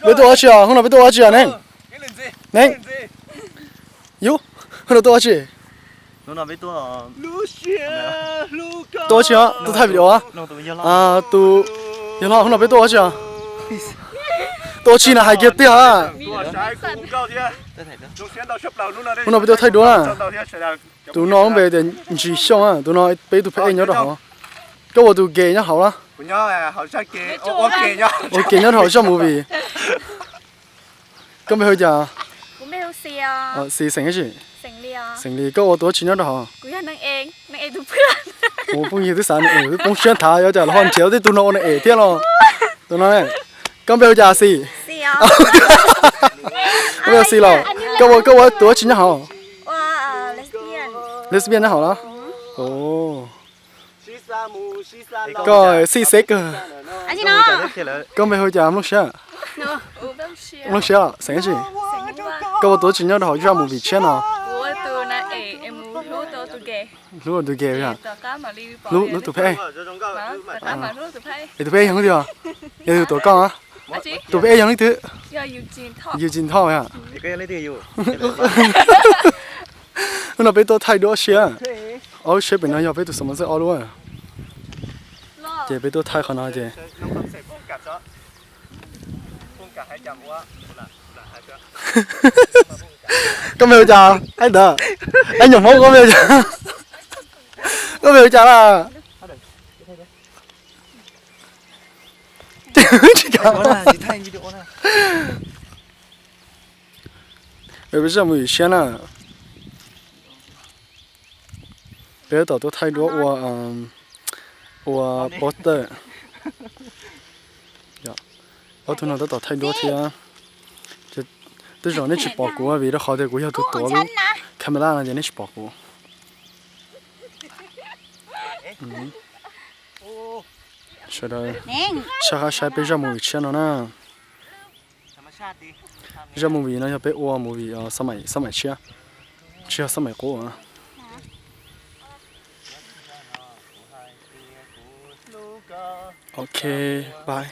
Peb tuaj ua tsi os? Hnub no peb tuaj ua tsi os, Neeb? Neeb, yus, hnub no tuaj ua tsi? Tuaj ua tsi os? Tuaj thaij video. Tus yawg hlob, hnub no peb tuaj ua tsi os? Tuaj ua tsi na, hais kiag tiag. Hnub no peb tuaj thaij duab na. Tus no lub npe tias Ntsis Xyooj na, tus no peb tus phab ej nyob rau hauv. Koj ua tus gay nyob hauv los? Ua gay nyob rau hauv zaj movie. Koj npe hu cas? Xis xeem dab tsi? Xeem Lis. Koj ua tus dab tsi nyob rau hauv? Ua phooj ywg twb xav nws es twb poob siab nthav, yuav cas los ho nrhiav tib tug no ua nws es thiab los. Tus no, koj npe hu cas Xis? Koj npe hu Xis los? Koj ua, koj ua tus dab tsi nyob hauv? Lesbian nyob hauv los? Koj xij xeb kawg. Koj npe hu cas Nplooj Siab? Nplooj Siab, xeem dab tsi? Koj ua tus dab tsi nyob rau hauv zaj movie tshiab no? Hlub tus gay, hlub tus phab ej. Es tus phab ej yog leej twg? Yog tus tuav koj. Tus phab ej yog leej twg? Yus tsis nthoj. Hnub no peb tuaj thaij duab siab. Ob lub siab pem no yog peb tus sponsor ob lub. Ces peb tuaj thaij qhov no ces. Koj npe hu cas? Aib ntawd, aib nyuam Hmoob, koj npe hu cas? Koj npe hu cas lawm? Peb zaj movie tshiab na. Peb tab tom tuaj thaij duab ua, ua poster. Ob tug no tab tom thaij duab thiab. Tej zaum nej tsis pom kuv vim rau qhov tias kuv yog tus tuav lub camera no ces nej tsis pom kuv. Sawv daws, sab qab saib peb zaj movie tshiab no na. Zaj movie no yog peb ua movie xab maim, xab maim tshiab, tsis yog xab maim qub. Ok, bye.